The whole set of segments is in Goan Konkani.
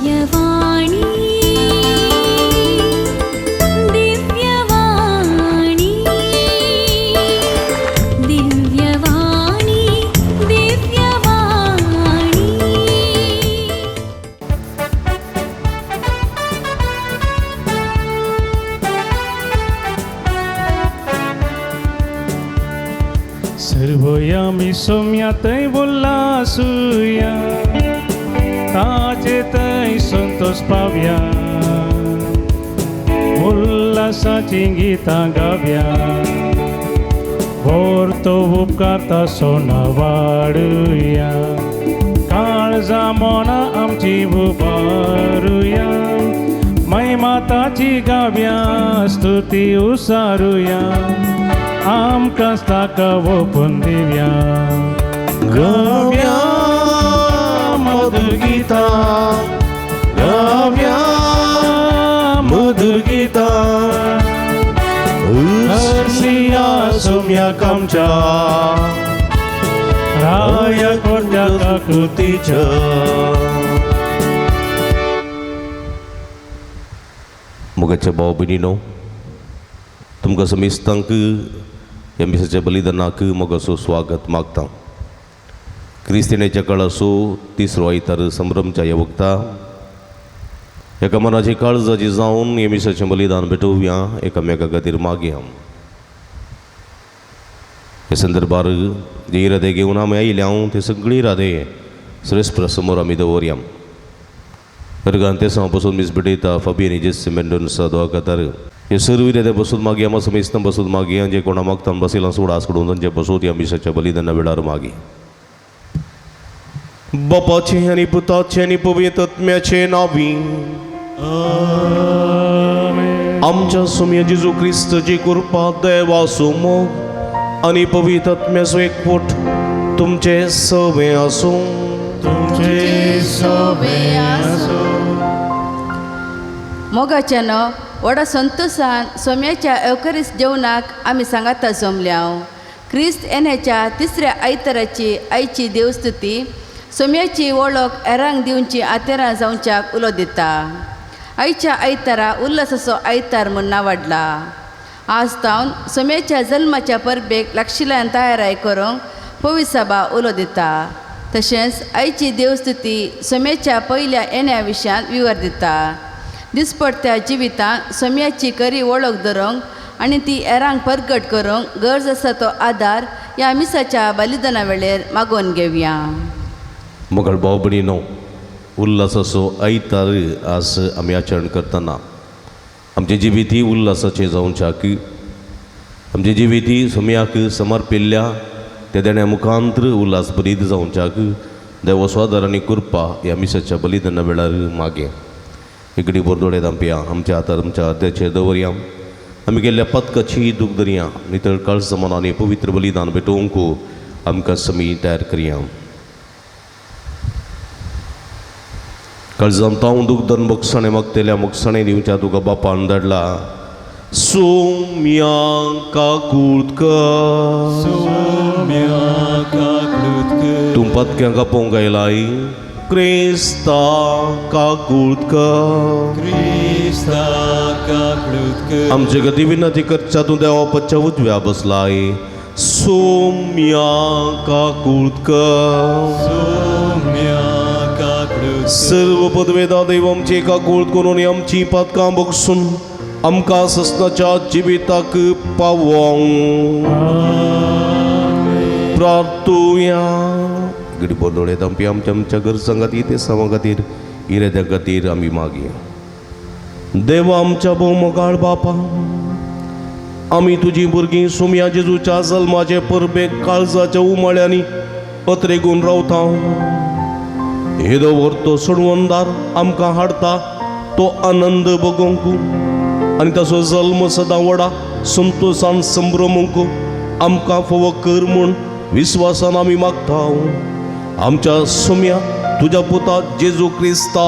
दिव्यवाणी दिव्यवाणी दिव्यवाणी दिव्यवाणी। सर्वया मी सोम्या थंय उल्लासुया, ताजे थंय संतोष पावया, उल्लासाची गितां गावया, भोर तो उपकारता सोना वाडुया, काळजा मोना आमची उबारुया, महिमा ताची गावया, स्तुती उसारुया, आमकां ताका ओपून दिवया। गावया मधुर गीतां, गावया मधुर गीतां, हरसिया सोम्याक आमच्या राया कोट्या कृतीच्या। मोगाच्या भाव भयणीनो, तुमकां समेस्तांक ह्या मिसाच्या बलिदानाक मोगाचो स्वागत मागता। क्रिस्तिणेच्या काळाचो तिसरो आयतार संभ्रमच्या ह्या वखता एका मनाची काळजाची जावन ह्या मिसाचें बलिदान भेटोवया, एकामेका खातीर मागया। ह्या संदर्भार जे इरादे घेवन आमी आयल्या ते सगळी इरादे श्रेष्ठ समोर आमी दवरया। वर्गान ते पसून मीस भेटयता फाबियन जेस मेंडोन्सा दोआ खातार हे सर्व इरादे बसून मागया, आमा समेस्तां बसून मागया, जे कोणा मागता बसिलां सोडा सोडून तांचे बसून ह्या मिसाच्या बलिदाना वेळार मागी। बापाचे आनी पुताचे आनी पवित्र आत्म्याचे नांवी आमच्या सोम्या जेजू क्रिस्ताची कृपा, देवाचो मोग आनी पवित्र आत्म्याचो एकवट तुमचे सवे आसूं। तुमचे सवे आसूं। मोगाच्यानो व्हडा संतोसान सोम्याच्या एवकरीस जेवणाक आमी सांगाता जमल्या। क्रिस्त येण्याच्या तिसऱ्या आयताराची आयची देवस्तुती सोम्याची वळख एरांक दिवची आतेरां जावच्याक उलो दिता। आयच्या आयतारा उल्हासाचो आयतार म्हूण नावाडला। आज तावन सोम्याच्या जल्माच्या परबेक लागशिल्ल्यान तयाराय करूंक पविसाबा उलो दिता। तशेंच आयची देवस्तुती सोम्याच्या पयल्या येण्या विशयांत विवर दिता। दिसपडत्या जिवितांत सोम्याची खरी वळख धरूंक आनी ती एरांक परगट करूंक गरज आसा तो आदार ह्या मिसाच्या बलिदाना वेळेर मागोवन घेवया। मोगाळ भाव भयणीनो, उल्हासाचो आयतार आज आमी आचरण करतना आमचें जिवीत उल्हासाचें जावच्याक, आमचें जिवीत सोम्याक समर्पिल्ल्या त्या देण्या मुखांत्र उल्हास भरीत जावच्याक देवाचो आदार आनी कृपा ह्या मिसाच्या बलिदाना वेळार मागे। इकडे बोरदोडे दामपिया आमच्या हातार आमच्या अर्द्याचेर दवरया, आमी गेल्ल्या पदकाची दूख धरया, नितळ काळजा मनान पवित्र बलिदान भेटोवंक आमकां समी तयार करया। काळजान तांव दूख धरून मोगसाणें मागतल्या मोगसाणें दिवच्या तुका बापान धाडला। सोम्या काकूत कर, सोम्या काकूत कर, तूं पदक्यांक आपोवंक आयलाय क्रिस्ता काकूत कर, क्रिस्ता काकूत कर, आमचे गती विनंती करच्या तूं देवा पच्च्या उजव्या बसलाय। सोम्या काकूत कर, सोम्या काकूत कर, सर्व पदवेदा देव आमची काकूत करून आमची पातकां बगसून आमकां ससनाच्या जिविताक पावोवंक प्रार्थुया। गडी बोरदोडे दामपी आमच्या आमच्या गरजां खातीर ते सामां खातीर इराद्यां खातीर आमी मागया। देवा आमच्या भोवमोगाळ बापा, आमी तुजी भुरगीं सोम्या जेजूच्या जल्माचे परबेक काळजाच्या उमाळ्यांनी पत्रेगून रावता। येदो व्हरतो सोडवणदार आमकां हाडटा तो आनंद बगोवंक आनी ताचो जल्म सदां व्हडा संतोसान संभ्रमूंक आमकां फावो कर म्हूण विस्वासान आमी मागता। आमच्या सोम्या तुज्या पुता जेजू क्रिस्ता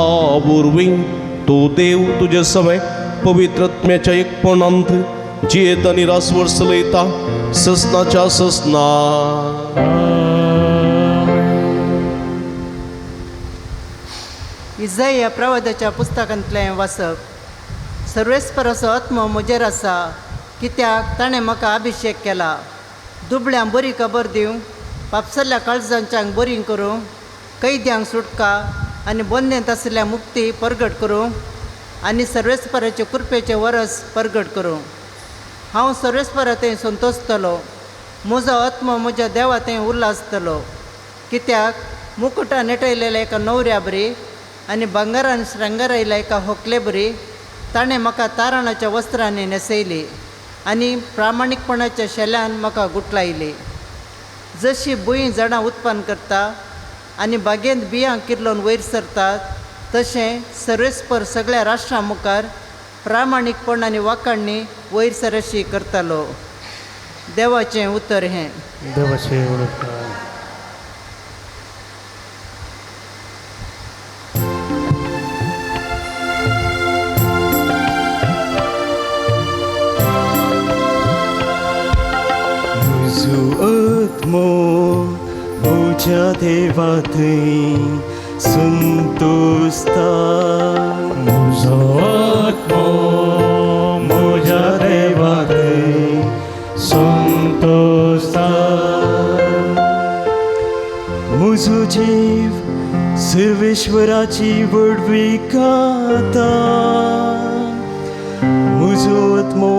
वरवीं तो देव तुजे सवे पवित्र आत्म्याच्या एकपणांत जियेत आनी रासवर चलयता ससनाच्या ससना। इजाया प्रवादाच्या पुस्तकांतलें वाचप. सर्वेस्पराचो आत्मो म्हजेर आसा, कित्याक ताणें म्हाका अभिशेक केला दुबळ्यांक बरी खबर दिवंक, पापसल्ल्या काळजांच्यांक बरी करूंक, कैद्यांक सुटका आनी बंदेंत आशिल्ल्या मुक्ती परगट करूंक आनी सर्वेस्पराचे कृपेचें वरस परगट करूंक. हांव सर्वेस्परा थंय संतोशतलो, म्हजो आत्मो म्हज्या देवा थंय उल्हासतलो, कित्याक मुकुटां नेटयलेल्या एका न्हवऱ्या बरी आनी भांगरान श्रंगारयल्या एका होकले बरी ताणें म्हाका तारणाच्या वस्त्रांनी न्हेसयली आनी प्रामाणीकपणाच्या शेल्यान म्हाका गुटलायली. जशी भूंय झाडां उत्पन्न करता आनी बागेंत बियां किर्लोन वयर सरतात, तशें सर्वेस्पर सगळ्या राष्ट्रां मुखार प्रामाणीकपण आनी वाखाणणी वयर सरशी करतालो. देवाचें उतर हें. देवाचें उतर. म्हजो आत्मो म्हज्या देवा थंय संतोशता, म्हजो आत्मो म्हज्या देवा थंय संतोशता. म्हजो जीव सर्वेश्वराची व्हडवीक गाता, म्हजो आत्मो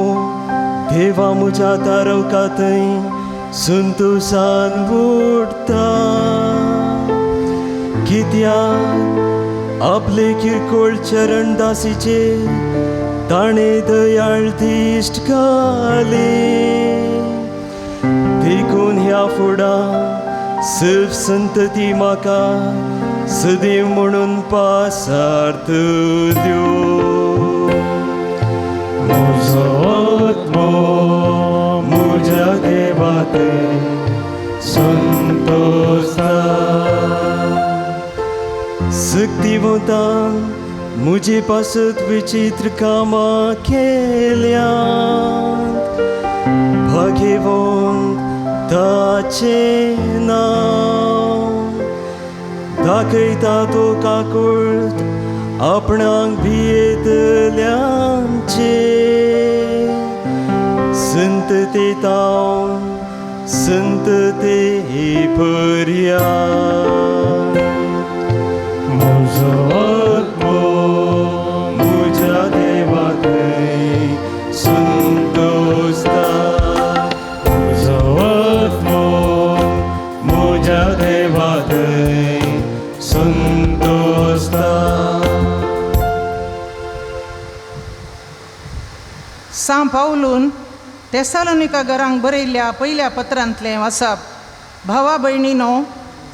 देवा म्हज्या तारवका थंय संतोशान उडटा, कित्याक आपले किरकोळ चरणदासीचेर ताणें दयाळ दिश्ट घाली. देखून ह्या फुडां सर्व संतती म्हाका सदैव म्हणून पासारतल्यो. म्हजो आत्मो म्हज्या देवा थंय संतोशता, सक्तिवंतान म्हजे पासत विचित्र कामां केल्यांत, भाग्यवंत ताचें नांव दाखयता तो काकुळट आपणाक भियेतल्यांचेर, संतते तावन संतते पर्यान. म्हजो आत्मो म्हज्या देवा थंय संतोशता, म्हजो आत्मो म्हज्या देवा थंय संतोशता. सां पावलून तेसालोनिका घरांक बरयल्ल्या पयल्या पत्रांतलें वाचप. भावा भयणीनो,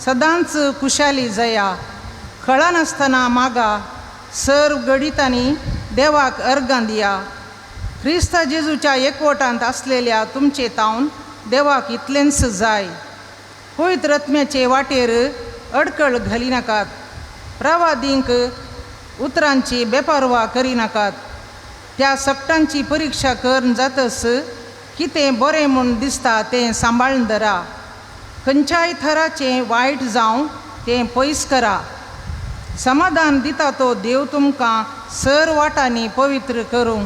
सदांच खुशाली जया, कळनासतना मागा, सर्व घडितांनी देवाक अर्गां दिया. क्रिस्ता जेजूच्या एकवटांत आसलेल्या तुमचे तावन देवाक इतलेंच जाय. पवित्र आत्म्याचे वाटेर अडकळ घालिनाकात, प्रवादींक उतरांची बेपारवा करिनाकात. त्या सगटांची परिक्षा करून जातस कितें बरें म्हूण दिसता तें सांबाळून धरा. खंयच्याय थराचें वायट जावं तें पयस करा. समाधान दिता तो देव तुमकां सर वाटांनी पवित्र करूं.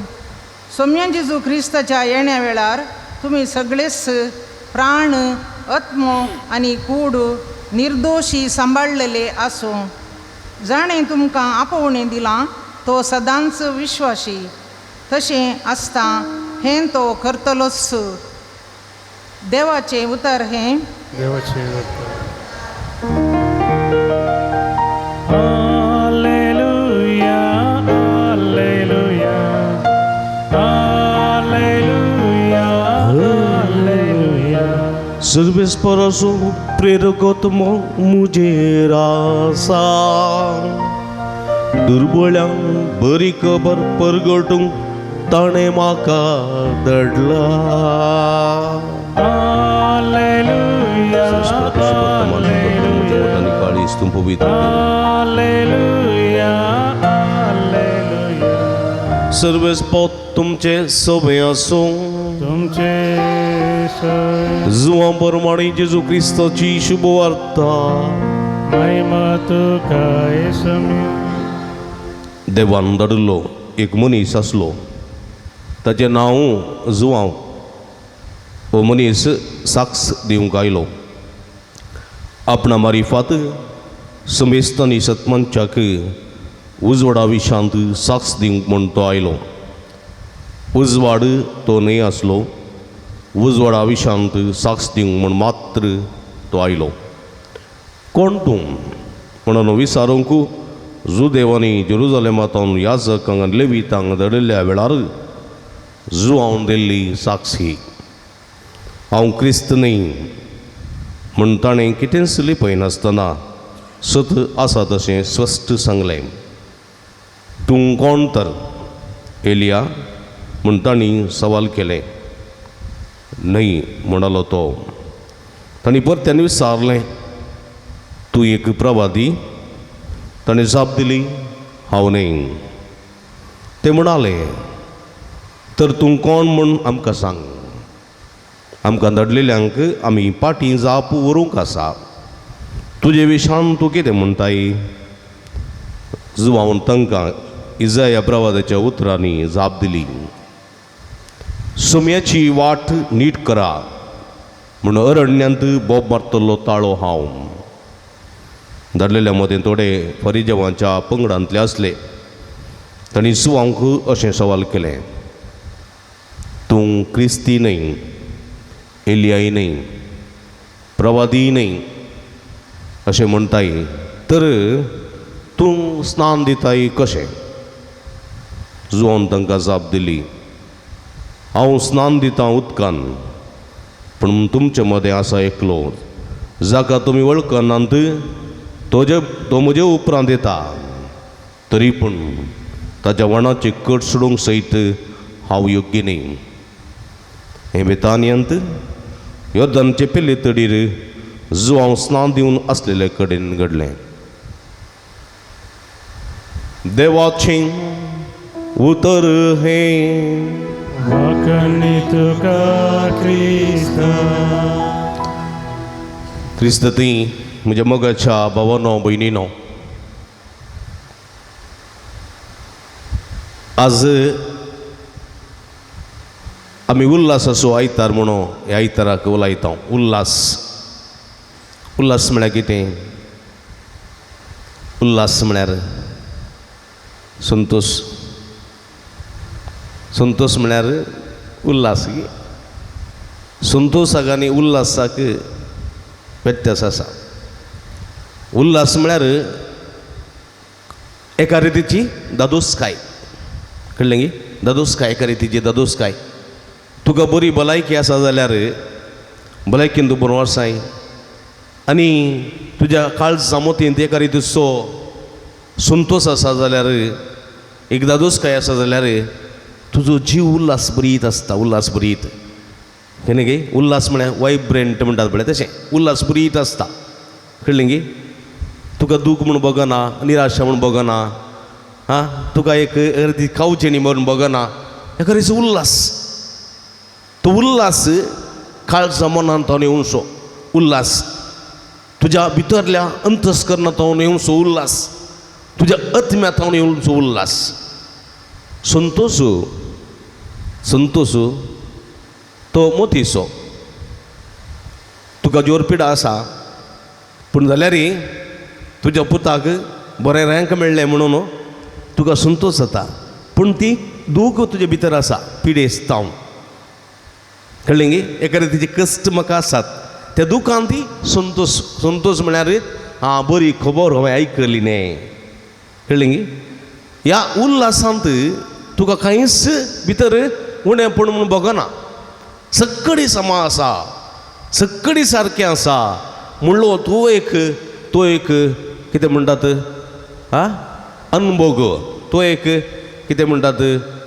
सोम्या जेजू क्रिस्ताच्या येण्या वेळार तुमी सगळेच प्राण, आत्मो आनी कूड निर्दोशी सांबाळलेले आसूं. जाणें तुमकां आपोवणें दिलां तो सदांच विश्वासी, तशें आसता हें तो करतलोच. देवाचें उतर हें. देवाचें उतर. Hallelujah, hallelujah, hallelujah, hallelujah. सर्वेस्पराचो प्रेरकत्मो म्हजेर आसा, दुर्बळ्यांक बरी खबर परगटूंक ताणें म्हाका धाडला. हालेलुया, काळीज तूं पवित्र कर. Hallelujah, hallelujah. सर्वेस्पोत तुमचे सवे आसूं. तुमचे जुवां प्रमाणे जेजू क्रिस्ताची शुभवार्ता. महिमा तुका येसमी. देवान धाडिल्लो एक मनीस आसलो, ताचें नांव जुवांव. हो मनीस साक्ष दिवंक आयलो. आपणा मारिफात समेस्त आनी सतमनच्याक उजवाडा विशांत साक्ष दिवंक म्हूण तो आयलो. उजवाड तो न्हय आसलो, उजवाडा विशांत साक्ष दिवंक म्हूण मात्र तो आयलो. कोण तूं म्हणून विचारूंक जुदेवांनी जेरुजलेमांत याजकांक आनी लेवितांक धाडिल्ल्या वेळार जुवांवन दिल्ली साक्षी, हांव क्रिस्त न्हय म्हूण ताणें कितेंच लिपयनासतना सत आसा तशें स्पश्ट सांगलें. तूं कोण तर एलिया म्हूण तांणी सवाल केलें. न्हय म्हणालो तो. तांणी परत्यान विचारलें, तूं एक प्रवादी? ताणें जाप दिली, हांव न्हय. ते म्हणाले, तर तूं कोण म्हूण आमकां सांग, आमकां धाडलेल्यांक आमी पाटी जाप व्हरूंक आसा. तुजे विशान तूं कितें म्हणटाय? जुवावन तांकां इजाया प्रवादाच्या उतरांनी जाप दिली, सुम्याची वाट नीट करा म्हूण अरण्यांत बोब मारतलो ताळो हांव. धाडलेल्या मदें थोडे फरिजेवांच्या पंगडांतले आसले. तांणी जुवांक अशें सवाल केलें, तूं क्रिस्ती न्हय, एलियाय न्हय, प्रवादीय न्हय अशें म्हणटाय, तर तूं स्नान दिताय कशें? जुवान तांकां जाप दिली, हांव स्नान दितां उदकान, पूण तुमचे मदें आसा एकलो जाका तुमी वळखनात, तो म्हजे उपरांत येता, तरी पूण ताच्या वणाची कट सोडूंक सयत हांव योग्य न्हय. हें बेतानियांत योर्दनचे पेले तडीर जुवांव स्नान दिवन आसलेले कडेन घडलें. देवाचें उतर हें. वाकणी तुका क्रिस्ता. क्रिस्त ती म्हज्या मोगाच्या भावानो भयणीनो, आज आमी उल्हासाचो आयतार म्हणून ह्या आयताराक उलयता. उल्हास, उल्हास म्हळ्यार कितें? उल्हास म्हळ्यार संतोश. संतोश म्हळ्यार उल्हास. संतोशाक आनी उल्हासाक व्यत्यास आसा. उल्हास म्हळ्यार एका रितीची दादोसकाय, कळ्ळें गी? दादोसकाय, एका रितीची दादोसकाय. तुका बरी भलायकी आसा जाल्यार भलायकेन तूं बरो आसाय आनी तुज्या काळजा मोतींत एका रितीचो संतोश आसा जाल्यार, एक दादोसकाय आसा जाल्यार तुजो जीव उल्हास भरीत आसता. उल्हास भरीत कळ्ळें गे? उल्हास म्हळ्यार वायब्रंट म्हणटात पळय तशें, उल्हास भरीत आसता. कळ्ळें गे? तुका दूख म्हूण भोगना, निराशा म्हूण भोगना, आं तुका एक अर्दी खावचेणी म्हूण भोगना, एका रितीचो उल्हास. तो उल्हास काळजा मनांत येवचो, उल्हास तुज्या भितरल्या अंतस्करणांत येवचो, उल्हास तुज्या आत्म्यांत येवचो उल्हास. संतोश, संतोश तो मोतीचो. तुका जोर पिडा आसा पूण जाल्यार तुज्या पुताक बरें रँक मेळ्ळें म्हणून तुका संतोश जाता, पूण ती दूख तुजे भितर आसा, पिडेस्त हांव. कळ्ळें गी? एका रितीचे कश्ट म्हाका आसात, त्या दुखान ती संतोश. संतोश म्हळ्यार आं बरी खबर हांवें आयकली न्ही. कळ्ळें गी? ह्या उल्हासांत तुका कांयच भितर उणेपण म्हूण भोगना, सगळी समा आसा, सगळी सारकें आसा म्हणलो तूं एक, तो एक कितें म्हणटात आं अनभोग, तो एक कितें म्हणटात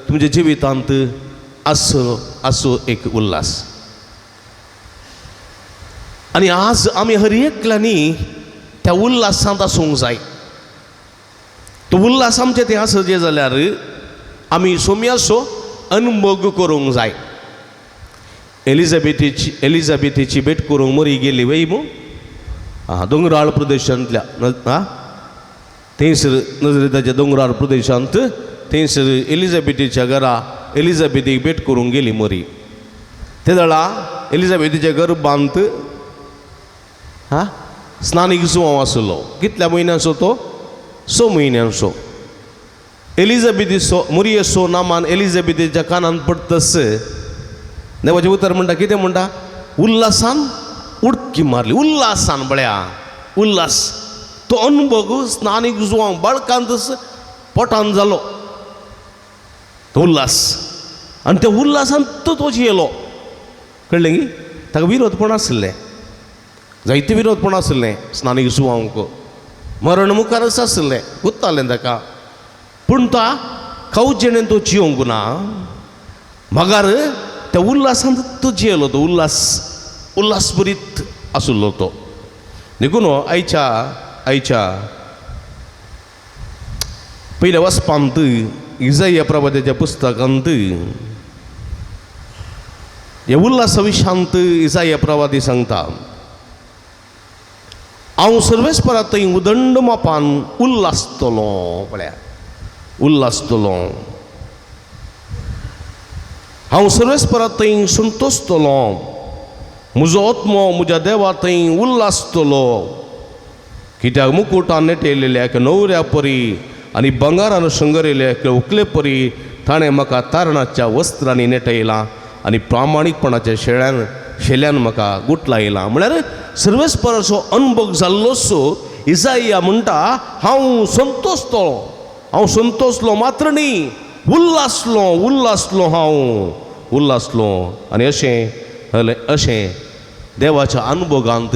तुमच्या जिवितांत आसो आसो एक उल्हास. आनी आज आमी हर एकल्यांनी त्या उल्हासांत आसूंक जाय. तो उल्हास आमचे थंय आसचे जाल्यार आमी सोम्याचो अनभोग करूंक जाय. एलिझाबेथीची भेट करूंक मरी गेली वय मू आं दोंगराळ प्रदेशांतल्या आं थंयसर नजरेताच्या दोंगरार प्रदेशांत थंयसर एलिझाबेथीच्या घरा एलिझाबेथीक भेट करूंक गेली मरी. ते जाणा एलिझाबेथीच्या गर्भांत हा स्नानीक जुवांव आसलो. कितल्या म्हयन्यांचो तो? 6 म्हयन्यांचो. एलिझाबेथीचो मुरियेचो नामान एलिझाबेथीच्या कानान पडतस देवाचें उतर म्हणटा कितें म्हणटा? उल्लासान उडकी मारली. उल्लासान बळ्या उल्लास तो अनुभव स्नानीक जुवांव बाळकांतच पोटान जालो तो उल्लास. आनी त्या उल्लासान तो तो जियेलो. कळ्ळें की ताका विरोधपण आसलें, जायते विरोधपण आसलें स्नानीक जुवांक. मरण मुखारच आसलें, गुत्तालें ताका. पूण तो कवचेणेन तो जियोंक ना, मगार त्या उल्लासान तो जियेलो. तो उल्लास उल्लासभरीत आसलो तो. देखून आयच्या आयच्या पयल्या वचपांत इजाया प्रवाद्याच्या पुस्तकांत ह्या उल्लासा विशांत इजाया प्रवादी सांगता, हांव सर्वेस्परा थंय उदंड मापान उल्लासतलो. पळया उल्लासतलो. हांव सर्वेस्परा थंय संतोसतलो. म्हजो आत्मो म्हज्या देवा थंय उल्लासतलो. कित्याक मुकुटान नेटयलेल्या एका न्हवऱ्या परी आनी बंगारान शृंगरयल्या एका उकले परी ताणें म्हाका तारणाच्या वस्त्रांनी नेटयलां आनी प्रामाणीकपणाच्या शेळ्यान शेल्यान म्हाका गुटलायलां. म्हळ्यार सर्वेस्पराचो अनुभव जाल्लोसो इजाया म्हणटा हांव संतोसतलो. हांव संतोसलो मात्र न्ही, उल्लासलो उल्लासलो हांव उल्लासलो. आनी अशें अशें देवाच्या अनुभोगांत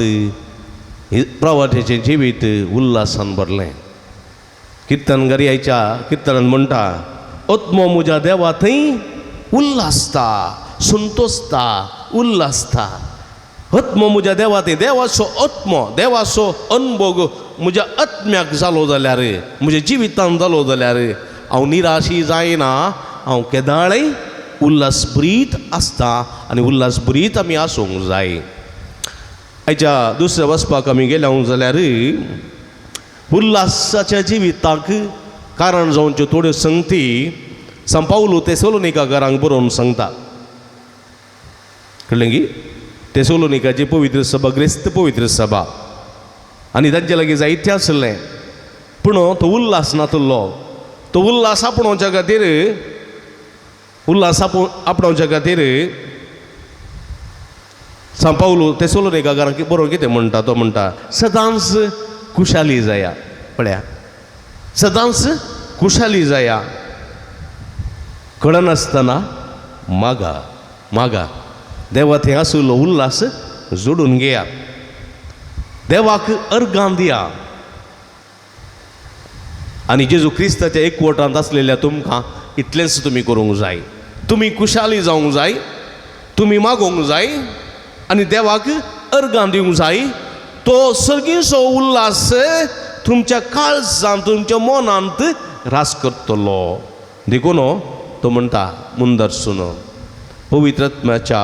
प्रवाट्याचें जिवीत उल्लासान भरलें. किर्तनगारी आयच्या किर्तनान म्हणटा, आत्मो म्हज्या देवा थंय उल्लासता, संतोसता, उल्लासता. आत्मो म्हज्या देवा थंय, देवाचो आत्मो देवाचो अनुभोग म्हज्या आत्म्याक जालो जाल्यार, म्हज्या जिवितान जालो जाल्यार हांव निराशी जायना, हांव केदाळय उल्लासभरीत आसता. आनी उल्लासभरीत आमी आसूंक जाय. आयच्या दुसऱ्या वचपाक आमी गेल्या जाल्यार उल्लासाच्या जिविताक कारण जावच्यो थोड्यो संगती सांव पावलू तेसोलोनिका घरांक बरोवन सांगता. कळ्ळें की तेसोलोनिकाची पवित्र सभा, ग्रेस्त पवित्र सभा, आनी तांचे लागीं जायतें आसलें, पूण तो उल्लास नातलो. तो उल्लास आपणोवच्या खातीर, उल्लास आपणोवच्या खातीर सांव पावलू तेसोलोनिका घरांक बरोवन कितें म्हणटा? तो म्हणटा सदांच खुशाली जाया. पळया सदांच खुशाली जाया, कळनासतना मागा मागा. देवा थंय आशिल्लो उल्लास जोडून घेया, देवाक अर्गां दिया. आनी जेजू क्रिस्ताच्या एकवटांत आसलेल्या तुमकां इतलेंच तुमी करूंक जाय. तुमी खुशाली जावंक जाय, तुमी मागोवंक जाय आनी देवाक अर्गां दिवंक जाय. तो सर्गीचो उल्लास तुमच्या काळजांत तुमच्या मनांत रास करतलो. देखून तो म्हणटा मुंदरसून पवित्र आत्म्याच्या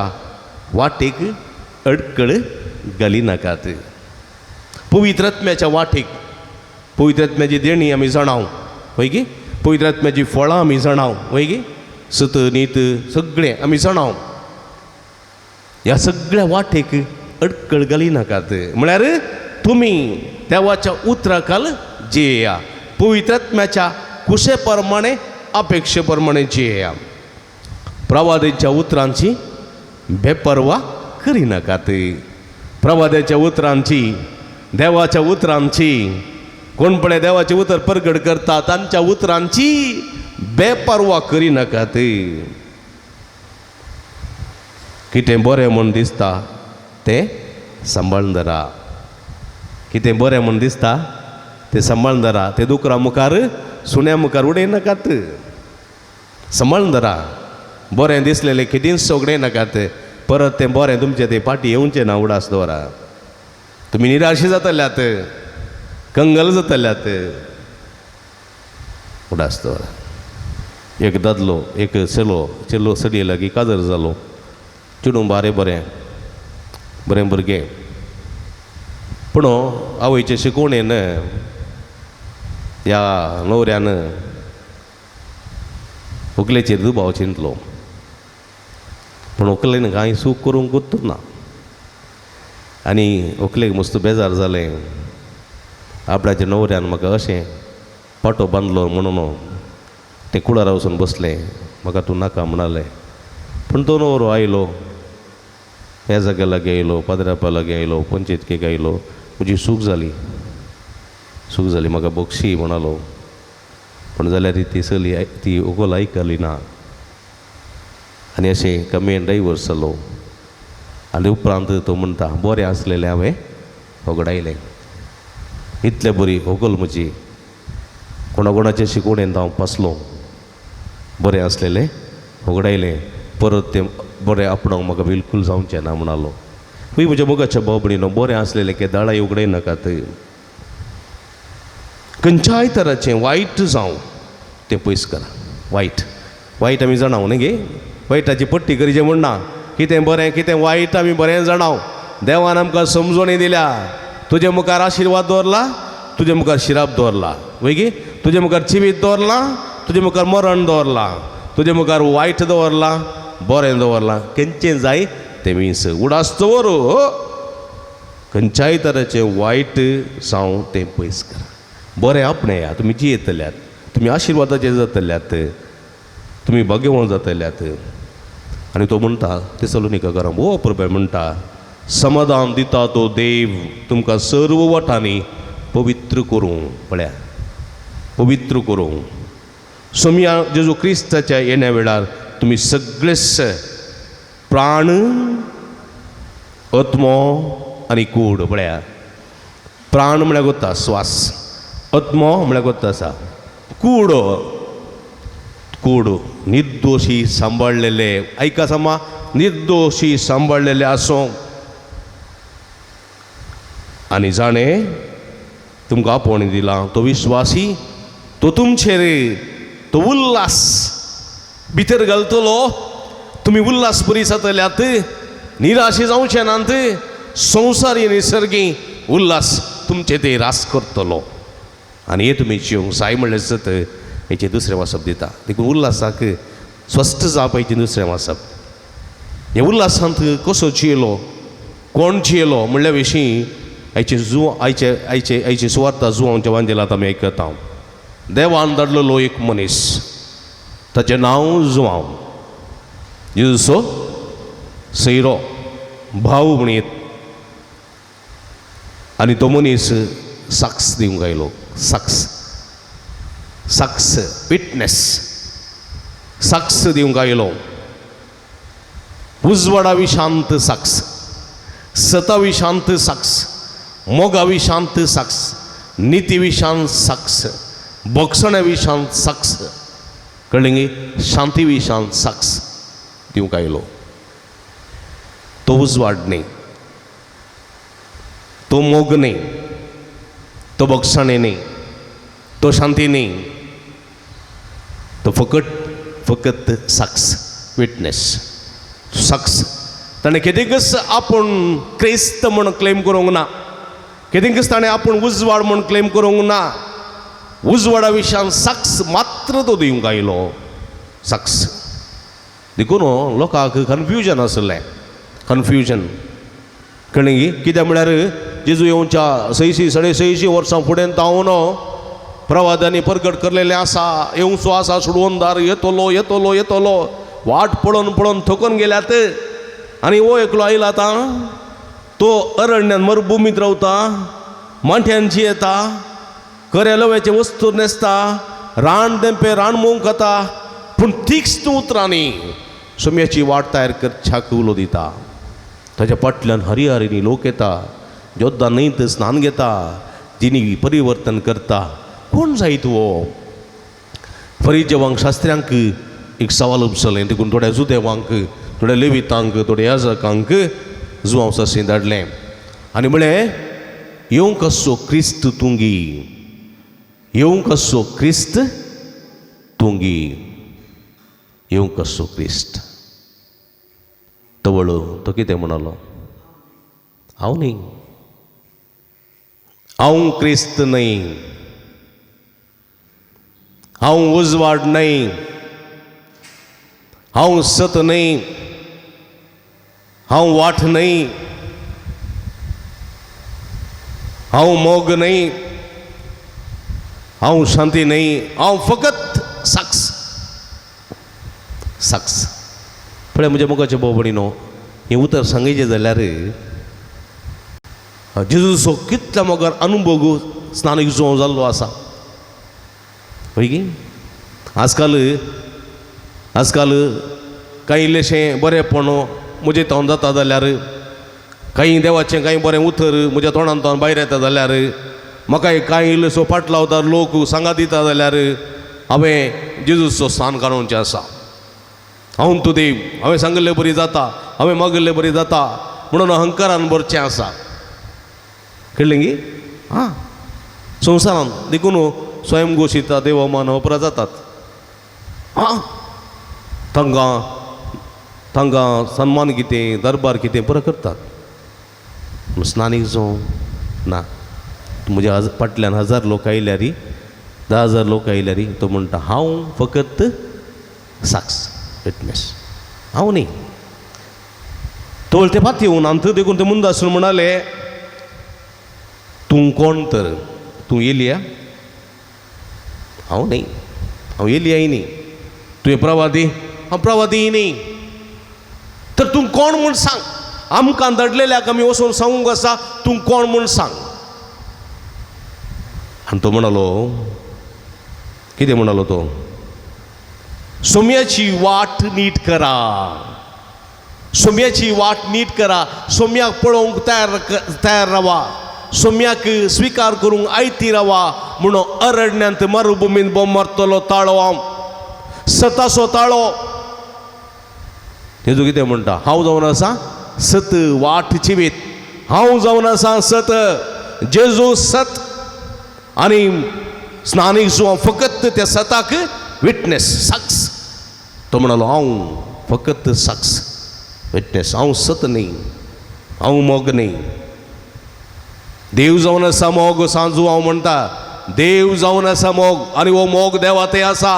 वाटेक अडकळ घाली नाकात. पवित्र आत्म्याच्या वाटेक, पवित्र आत्म्याची देणी आमी जाणाव वय गी, पवित्र आत्म्याची फळां आमी जाणाव वय गी, सत नीत सगळें आमी जाणाव. ह्या सगळ्या वाटेक अडकळ घाली नाकात. म्हळ्यार तुमी देवाच्या उतराखाल जियेया, पवित्र आत्म्याच्या कुशे प्रमाणे अपेक्षे प्रमाणे जियेया. प्रवाद्यांच्या उतरांची बेपर्वा करिनाकात. प्रवाद्याच्या उतरांची, देवाच्या उतरांची, कोण पळय देवाचें उतर परगट करता तांच्या उतरांची बेपर्वा करिनाकात. कितें बरें म्हूण दिसता तें सांबाळून धरा. कितें बरें म्हूण दिसता तें सांबाळून धरा. तें दुकरा मुखार सुण्या मुखार उडयनाकात, सांबाळून धरा. बरें दिसलेलें कितेंच सगळें नाकात, परत तें बरें तुमचें तें फाटीं येवचें ना. उडास दवरा, तुमी निराशी जातल्यात, कंगल जातल्यात. उडास दवरा. एक दादलो एक चलो चलो चलये लागीं काजर जालो. चेडूं बारें बरें बरें भुरगें, पूण आवयचे शिकवणेन ह्या न्हवऱ्यान व्हंकलेचेर दुबाव चिंतलो, पूण व्हंकलेन कांय चूक करूंक ना आनी व्हंकलेक मस्त बेजार जालें. आपणाच्या न्हवऱ्यान म्हाका अशें पाटो बांदलो म्हणून तें कुळारा वचून बसलें, म्हाका तूं नाका म्हणालें. पूण तो न्हवरो आयलो, ह्या जाग्या लागीं आयलो, पाद्रापा लागीं आयलो, पंचायतकेक आयलो, म्हजी चूक जाली, चूक जाली, म्हाका बक्षी म्हणालो. पूण जाल्यार ती चली ती व्हंकल आयकली ना आनी अशें कमेन डायवर्स जालो. आनी उपरांत तो म्हणटा, बरें आसलेलें हांवें होगडायलें, इतलें बरी व्हंकल म्हजी, कोणा कोणाचे शिकवणेन हांव पासलो, बरें आसलेलें होगडायलें, परत तें बरें आपणाक म्हाका बिलकूल जावचें ना म्हणालो. हय म्हज्या मोगाच्या भाव भयणीनो, बरें आसलेलें की दाळां उगडाय नाकात, खंयच्याय तराचें वायट जावं तें पयस करा. वायट वायट आमी जाणाव न्ही गे, वायटाची पट्टी करची म्हण ना, कितें बरें कितें वायट आमी बरें जाणाव. देवान आमकां समजणी दिल्या, तुजे मुखार आशिर्वाद दवरला, तुजे मुखार शिराप दवरला, वय गे, तुजे मुखार जिवीत दवरलां, तुजे मुखार मरण दवरलां, तुजे मुखार वायट दवरलां, बरें दवरलां, खंयचें जाय तें मीस उडास दवर, खंयच्याय तरेचें वायट जावं तें पयस करा, बरें आपणाया, तुमी जियेतल्यात, तुमी आशिर्वादाचे जातल्यात, तुमी भाग्यवान जातल्यात. आनी तो म्हणटा तेसलोनिका घरां हो प्रभू म्हणटा, समाधान दिता तो देव तुमकां सर्व वाटांनी पवित्र करूं, पळया पवित्र करूं. सोमया जेजू क्रिस्ताच्या येण्या वेळार तुमी सगळेच प्राण, आत्मो आनी कूड, पळया प्राण म्हळ्यार गोता श्वास, आत्मो म्हळ्यार गोता आसा कूड, कूड निर्दोशी सांबाळलेले, आयका सामा, निर्दोशी सांबाळलेले आसूं. आनी जाणें तुमकां आपोवणें दिलां तो विश्वासी, तो तुमचेर तो उल्लास भितर घालतलो, तुमी उल्लास बरी जातल्यात, निराशे जावचे नात, संवसारी निसर्गी उल्लास तुमचे ते रास करतलो. आनी हे तुमी जिवंक जाय म्हणलें सत हेचें दुसरें वाचप दिता. देखून उल्लासाक स्वस्थ जावप हेचें दुसरें वाचप. हे उल्लासांत कसो जियेलो, कोण जियेलो म्हणल्या विशीं आयचे जुव आयचे आयचे आयची सुवार्ता जुवांच्या वांजेलांत आमी आयकता. देवान धाडलेलो एक मनीस, ताचें नांव जुवांव, जेजूचो सैरो भाव म्हणीत. आनी तो मनीस साक्ष दिवंक आयलो, साक्ष साक्ष विटनेस साक्ष दिवंक आयलो. उजवाडा विशांत साक्ष, सता विशांत साक्ष, मोगा विशांत साक्ष, निती विशांत साक्ष, बोगसण्या विशांत साक्ष, कळ्ळें गे, शांती विशांत साक्ष दिवंक आयलो. तो उजवाड न्ही, तो मोग न्ही, तो बोगसणें न्ही, तो शांती न्ही, तो फकत फकत साक्ष, विटनेस साक्ष. ताणें कितेंकच आपूण क्रिस्त म्हूण क्लेम करूंक ना, कितेंकच ताणें आपूण उजवाड म्हूण क्लेम करूंक ना, उजवाडा विशयान साक्ष मात्र तो दिवंक आयलो, साक्ष. देखून लोकांक कन्फ्युजन आसलें, कन्फ्युजन, कळ्ळें गी, कित्याक म्हळ्यार जेजू येवच्या 600 650 वर्सां फुडें तावन प्रवादांनी परगट करलेलें आसा, येवचो आसा सोडवणदार, येतलो येतलो येतलो, वाट पळोवन पळोवन थकून गेल्यात. आनी हो एकलो आयला आतां, तो अरण्यान मरुभुमींत रावता, मांठ्यान जियेता, खऱ्या लव्याचे वस्तू न्हेसता, रान देंपे रान मोंग खाता, पूण तीक्ष्ण उतरांनी सोम्याची वाट तयार करच्याक उलो दिता. ताच्या फाटल्यान हरिहरिनी लोक येता, जोद्दा न्हंयत स्नान घेता, जिनी परिवर्तन करता. कोण जायत हो? फरिजेवांक शास्त्र्यांक एक सवाल उपसलें, देखून थोड्या जुदेवांक, थोड्या लेवितांक, थोड्या याजकांक जुवांव सासी धाडलें आनी म्हळें, येवंक आसचो क्रिस्त तुंगी, येवंक आसचो क्रिस्त तुंगी, येवंक आसचो क्रिस्त. तवळ तो कितें म्हणालो, हांव न्ही, हांव क्रिस्त न्हय. हांव उजवाड न्हय, हांव सत न्हय, हांव वाट न्हय, हांव मोग न्हय, हांव शांती न्हय, हांव फकत साक्ष साक्ष. पळय म्हज्या मोगाचे भाव भयणीनो, हें उतर सांगचें जाल्यार जेजूचो कितल्या मोगार अनुभव स्नानीक जो जाल्लो आसा. हय की आजकाल आजकाल कांय इल्लेशें बरेंपण म्हजें तोंड जाता जाल्यार, कांय देवाचें कांय बरें उतर म्हज्या तोंडान भायर येता जाल्यार, म्हाका कांय इल्लोसो पाटलावतार लोक सांगात दिता जाल्यार हांवें जेजूचो स्थान काडोवचें आसा. हांव तूं देव, हांवें सांगिल्ले बरी जाता, हांवें मागिल्ले बरी जाता म्हणून अहंकारान भरचें आसा. कळ्ळें गी? आं, संवसारान देखून स्वयं घोशीत देवमान अपरा जातात. आं, तांकां तांकां सन्मान कितें, दरबार कितें पुरो करतात. स्नानीक जावं ना, म्हज्या फाटल्यान 1000 लोक आयल्यार, 10,000 लोक आयल्यार तो म्हणटा हांव फकत साक्ष विटनेस, हांव न्ही. तो ते पात येवन आमकां देखून ते मुंदासून म्हणाले, तूं कोण तर? तूं एलिया? हांव न्ही, हांव एलियाय न्ही. तुवें प्रवादी? हांव प्रवादीय न्ही. तर तूं कोण म्हूण सांग, आमकां धाडलेल्याक आमी वचून सांगूंक आसा, तूं कोण म्हूण सांग. आनी तो म्हणालो, कितें म्हणालो तो? सोम्याची वाट नीट करा, सोम्याची वाट नीट करा, सोम्याक पळोवंक तयार रावा, सोम्याक स्विकार करूंक आयती रावा म्हणून अरण्यांत मरुभुमींत बोम मारतलो ताळो हांव, सतासो ताळो. तेजो कितें म्हणटा? हांव जावन आसा सत वाट जिवीत, हांव जावन आसा सत, जेजू सत. आनी स्नानीक जो फकत त्या सताक विटनेस साक्ष. तो म्हणालो हांव फकत साक्ष विटनेस, हांव सत न्ही, हांव मोग न्ही. देव जावन आसा मोग, सांजू हांव म्हणटा देव जावन आसा मोग, आनी हो मोग देवा ते आसा.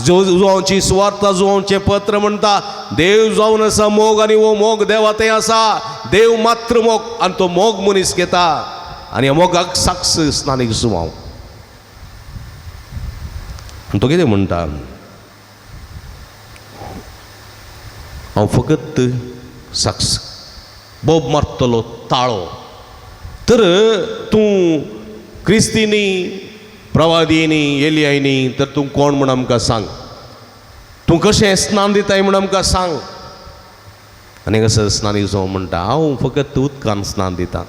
जुवांची सुवार्ता जुवांचें पत्र म्हणटा देव जावन आसा मोग, आनी हो मोग देवा ते आसा. देव मात्र मोग, आनी तो मोग मनीस घेता आनी ह्या मोगाक साक्ष स्नानीक जुवांव. आनी तो कितें म्हणटा? हांव फकत साक्ष, बोब मारतलो ताळो. तर तूं क्रिस्ती न्ही, प्रवादी न्ही, एलियाय न्ही, तर तूं कोण म्हूण आमकां सांग, तूं कशें स्नान दिताय म्हूण आमकां सांग. आनी कसो स्नानीक जावं म्हणटा, हांव फकत उदकान स्नान दितां,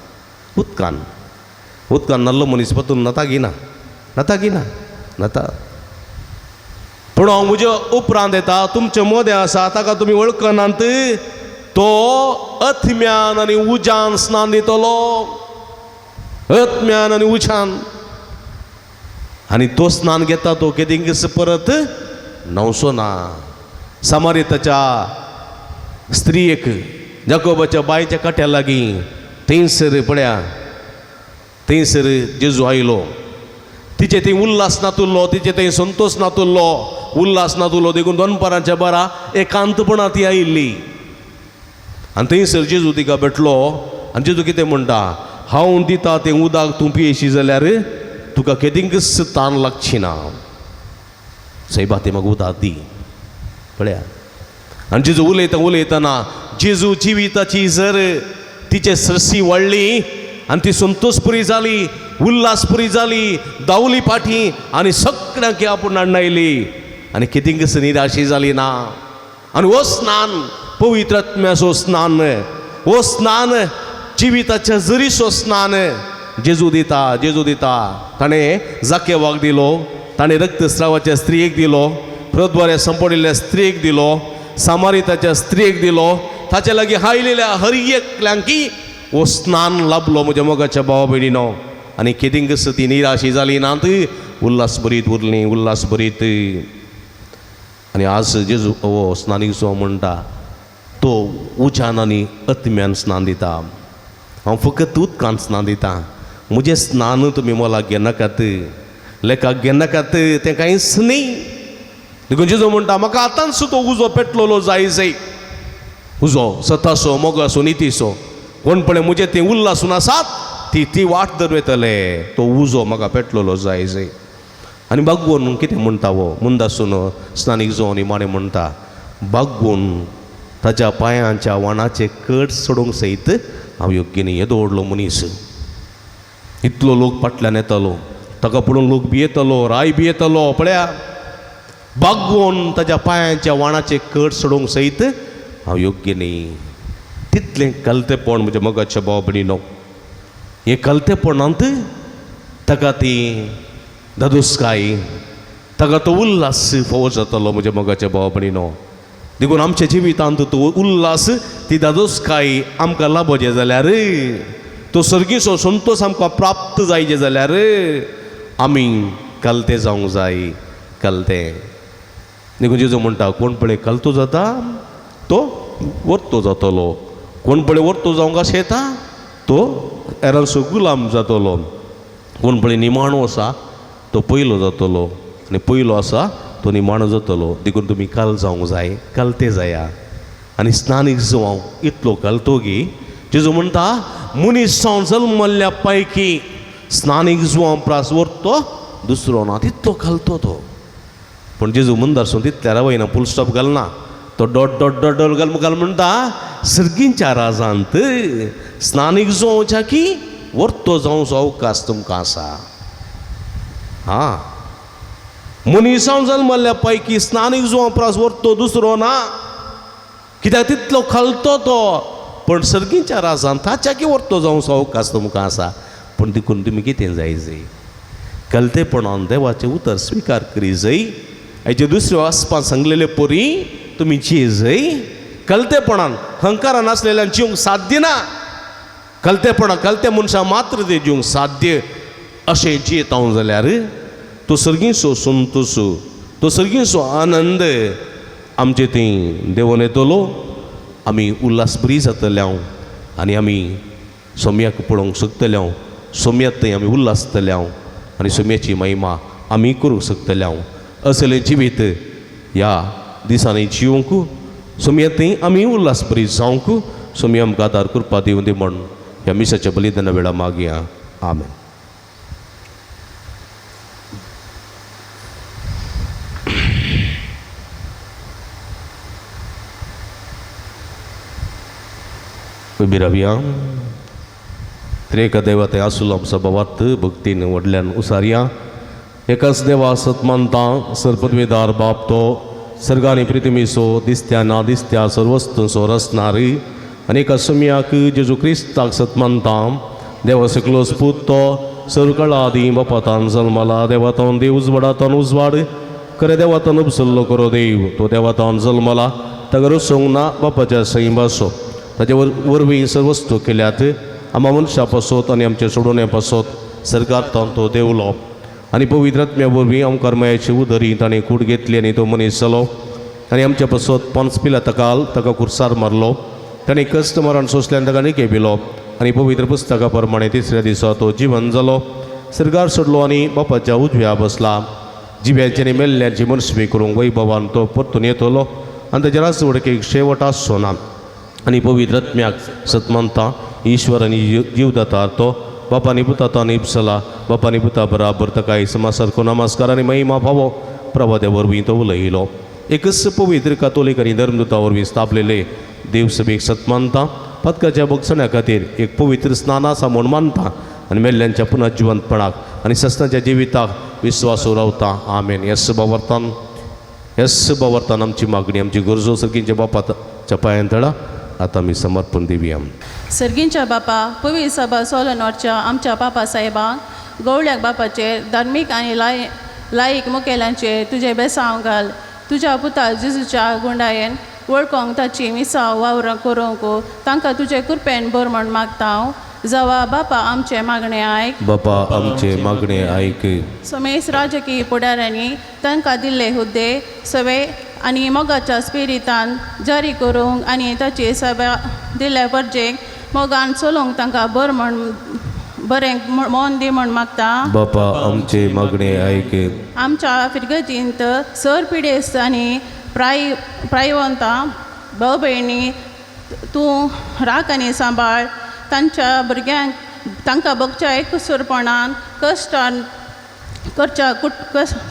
उदकान उदकान न्हाल्लो मनीस पतून न्हाता गिना, न्हाता गिना, न्हाता. पूण हांव म्हज्या उपरांत येता, तुमचे मोदें आसा ताका तुमी वळखनात, तो अथम्यान आनी उज्यान स्नान दितलो, अत्म्यान आनी उज्यान. आनी तो स्नान घेता तो केदिंगस परत न्हांवचो ना. सामारिताच्या स्त्रियेक जाकोबाच्या बांयच्या काट्या लागीं थंयसर पळया, थंयसर जेजू आयलो. तिचे थंय उल्हास नातुल्लो, तिचे थंय संतोश नातुल्लो, उल्हास नातुल्लो देखून दनपारांच्या बारा एकांतपणा ती आयिल्ली. आनी थंयसर जेजू तिका भेटलो. आनी जेजू कितें म्हणटा? हांव दिता तें उदक तूं पियेशी जाल्यार तुका केदिंकच तान लागची ना. सायबा तें म्हाका उदक दी. पळया, आनी जेजू उलयता उलयतना जेजू जिविताची जर तिचे सरसी वाडली आनी ती संतोशपुरी जाली, उल्हासपुरी जाली, दावली पाठी आनी सगळ्यांक आपूण हाडून आनी कितेंकच निराशी जाली ना. आनी हो स्नान पवित्र आत्म्याचो स्नान, हो स्नान जिविताच्या जरीचो स्नान जेजू दिता, जेजू दिता. ताणें जाकेवाक दिलो, ताणें रक्तस्रावाच्या स्त्रियेक दिलो, प्रद्वारे संपडिल्ल्या स्त्रियेक दिलो, सामारिताच्या स्त्रियेक दिलो, ताचे लागीं हायलेल्या हर एकल्यांकी हो स्नान लाभलो म्हज्या मोगाच्या भावा भयणीनो. आनी केदिंकच ती निराशी जाली ना, ती उल्हास भरीत उरली, उल्हास भरीत. आनी आज जेजू हो स्नानीक जो म्हणटा तो उज्यान आनी अत्म्यान स्नान दिता. हांव फकत उदकान स्नान दिता, म्हजें स्नान तुमी मोलाक घेनाकात. लेखाक घेनाकात तें कांयच न्ही. देखून जेजू म्हणटा म्हाका आतांच तो उजो पेटलेलो जाय जाय, उजो सतासो मोगासो नितीसो, कोण पळय म्हजें तें उल्लासून आसात ती ती वाट दरवेतले, तो उजो म्हाका पेटलेलो जाय जाय. आनी बागवून कितें म्हणटा वो मुंदासून स्नानीक जो निमाणें म्हणटा बागवून ताच्या पांयांच्या वाणाचे कट सोडूंक सयत हांव योग्य न्ही. येदो व्हडलो मनीस, इतलो लोक फाटल्यान येतालो, ताका पळोवन लोक भियेतालो, राय भियेतालो. पळया बागवून ताच्या पांयांच्या वाणाचे कट सोडूंक सयत हांव योग्य न्ही. तितलें कलतेपण म्हज्या मोगाच्या भाव भयणीनो, हें कलतेपणांत ताका ती दादोसकाय, ताका तो उल्हास फावो जातालो म्हज्या मोगाच्या भाव भयणीनो. देखून आमच्या जिवितांत तो उल्हास ती दादोसकाय आमकां लाबोचें जाल्यार, तो सर्गीचो संतोश आमकां प्राप्त जायचे जाल्यार आमी कलते जावंक जाय, कलते. देखून जेजू म्हणटा कोण पळय कलतो जाता तो वर्तो जातलो, कोण पळय वर्तो जावंक आशेता तो हेरांचो गुलाम जातलो, कोण पळय निमाणो आसा तो पयलो जातलो आनी पयलो आसा तो निमाणो जातलो. देखून तुमी काल जावंक जाय, कलते जाया. आनी स्नानीक जावं इतलो कलतो की जेजू म्हणटा मनीस जावन जल्मल्ल्या पैकी स्नानीक जुवां प्रास वरतो दुसरो ना, तितलो कलतो तो. पूण जेजू मुंदारसून तितल्या रावयना, फूल स्टॉप घालना, तो डॉट डॉट डॉट डॉट घाल मुखार म्हणटा सर्गींच्या राजांत स्नानीक जावच्या की वर्तो जावचो अवकाश तुमकां आसा. हां, मनीसांव जल्मल्ल्या पैकी स्नानीक जुवां प्रास वर्तो दुसरो ना, कित्याक तितलो खालतो तो, पण सर्गींच्या राजान ताच्या की वर्तो जावचो अवकाश तुमकां आसा. पूण देखून तुमी कितें जाय जाय, कलतेपणान देवाचें उतर स्विकार करी जाय. हाचे दुसऱ्यो वाचपान सांगलेले परी तुमी जिये जाय कलतेपणान, हंकारान नासलेल्यान जिवंक साध्य ना. कलतेपणान कलते मनशां मात्र ते जिवंक साध्य. अशें जियेता हांव जाल्यार तो सर्गीचो संतोश, तो सर्गीचो आनंद आमचे थंय देंवोन येतलो. आमी उल्हास बरी जातले हांव आनी आमी सोम्याक पळोवंक शकतले हांव, सोम्यात थंय आमी उल्हासतले हांव आनी सोम्याची महिमा आमी करूंक शकतले हांव. असलें जिवीत ह्या दिसांनी जिवंक सोम्या थंय आमी उल्हास बरी जावंक सोम्या आमकां आदार करपा दिवं दी म्हण ह्या मिसाच्या बलिदाना वेळा मागया. आमेन. उबी रावया. त्रेका देवा थंय आसुलो आमचो बाबात भक्तीन व्हडल्यान उसारया. एकाच देवा सत मानता, सरपदवेदार बाप तो सर्गानी प्रितिमीसो दिसत्या ना दिसत्या सर्वस्तूंचो रचणारी, आनी एका सुम्याक जेजू क्रिस्ताक सत मानता, देवा सकलो पूत तो सर्वकाळा आदीं बापातान जल्मला, देवातान देव उजवाडातान उजवाड, खरें देवातान उपसल्लो करो देव, तो देवातान जल्मला, ताका रचोवंक ना बापाच्या सैमाचो, ताचे वरवीं सर्वस्तू केल्यात, आमा मनशा पासत आनी आमचे सोडोवणे पासत सरकार तो देवलो, आनी पवित्र आत्म्या वरवीं आमकां मायाची उदरी ताणें कूड घेतली आनी तो मनीस जालो, आनी आमच्या पासत पंच पिला ताका ताका कुर्सार मारलो, ताणें कश्ट मरण सोंसल्यान ताका निके पिलो, आनी पवित्र पुस्तका प्रमाणे तिसऱ्या दिसा तो जिवन जालो, सरकार सोडलो आनी बापाच्या उजव्या बसला. जिव्याची आनी मेल्ल्यांची मनस्वी करूंक वैभवान तो परतून येतलो आनी ताच्या राजवडकेक शेवट आसचो ना. आनी पवित्र आत्म्याक सत मानता, ईश्वर आनी जीवदाता तो बापानी पुता इप्सला, बापानी पुता बराबर ताका समासारको नमस्कार आनी महिमा फावो प्रभाद्या वरवीं तो उलयलो. एकच पवित्र कातोलीक आनी धर्मदूता वरवीं स्थापलेले देवसभेक सत मानता, पदकाच्या भोगसण्या खातीर एक पवित्र स्नान आसा म्हूण मानता आनी मेल्ल्यांच्या पुनर्जिवंतपणाक आनी सस्नाच्या जिविताक विस्वास रावता. आमेन. येस बावर्तान, येस बावर्तान आमची मागणी आमची गरजो सर्गींच्या बापाच्या पांयान तळा आतां आमी समर्पण दिवया. सर्गींच्या बापा, पवित्र सभा सोलनोरच्या आमच्या बापा साहेबांक गवळ्याक बापाचेर धार्मीक आनी लायक मुखेल्यांचेर तुजें बेसांव घाल. तुज्या पुता जेजूच्या गुंडायेन वळखोंक ताची मिसांव वावर करूंक तांकां तुजे कृपेन भर म्हण मागता हांव. जावा बापा आमचें मागणें आयक. बापा आमचें मागणें आयक. समेस राजकीय फुडाऱ्यांनी तांकां दिल्ले हुद्दे सवे आनी मोगाच्या स्पिरितान जारी करूंक आनी ताची सभा दिल्ल्या गरजेक मोगान चलोवंक तांकां बरें मन दी म्हूण मागता. बापा आमचे मागणे आयक. आमच्या फिरगजींत सर पिडेस्त आनी प्रायवंतां भाव भयणी तूं राख आनी सांबाळ. तांच्या भुरग्यांक तांकां बगच्या एकसुरपणान कश्टान करच्या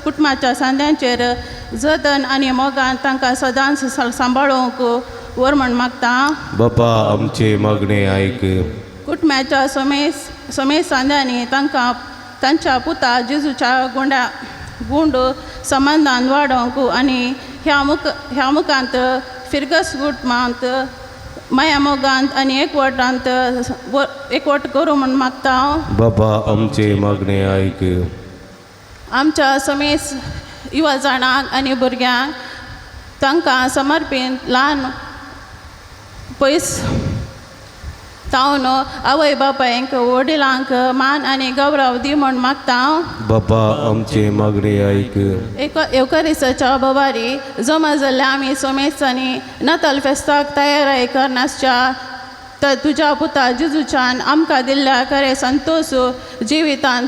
कुटुंबाच्या सांद्यांचेर जतन आनी मोगान तांकां सदांच सांबाळूंक वर म्हूण मागता. बापा आमचे मागणे आयक. कुटुंबाच्या सोमेस सांद्यांनी तांकां तांच्या पुता जेजूच्या गुंड संबंदान वाडोवंक आनी ह्या मुखांत फिरगस कुटुंबांत माया मोगांत आनी एकवटांत एकवट करूं म्हूण मागता. बापा आमचे मागणे आयक. आमच्या समेस युवा जाणांक आनी भुरग्यांक तांकां समर्पीत ल्हान पयस तावन आवय बापायंक वडिलांक मान आनी गौरव दी म्हूण मागता. बापा आमचे मागणे आयक. येवकारिसाच्या बवारी जमा जाल्ल्या आमी सोमेस आनी नाताल फेस्ताक तयाराय करनासच्या तुज्या पुता जेजूच्यान आमकां दिल्ल्या खरें संतोश जिवितान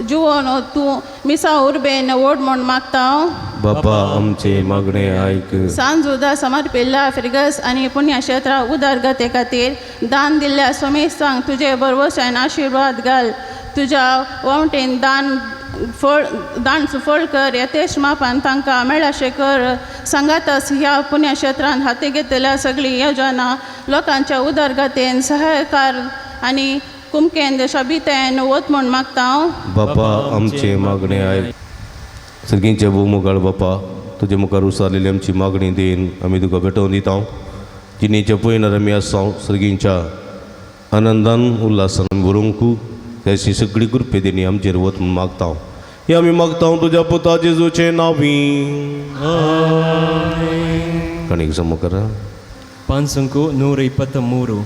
जिवोन तूं मिसा उर्बेन ओड म्हूण मागता. बापा आमचे मागणे आयक. सांजुदा समर्पिल्ल्या फिरगस आनी पुण्यक्षेत्रा उदरगते खातीर दान दिल्ल्या सोमेस्तांक तुजे भरवशान आशिर्वाद घाल. तुज्या वावटेन दान सुफळ कर यथेश मापान तांकां मेळाशें कर. सांगातच ह्या पुण्यक्षेत्रान हाती घेतलेल्या सगळीं योजना लोकांच्या उदरगतेन सहायकार आनी कुमकेंद शबितेन वत म्हूण मागता. बापा आमचे मागणे आयक. सगळींचे भोव बापा तुजे मुखार उसारलेली आमची मागणी then आमी तुका भेटोवन दिता. जिणेच्या पयणार आमी आसा सगळींच्या आनंदान उल्हासान आमी बरोवंक त्याची सगळी कृपे देणी आमचेर वत म्हूण मागता. हे आमी मागता तुज्या पुता जेजूचे नांवी. कणीक जमो करा. 523.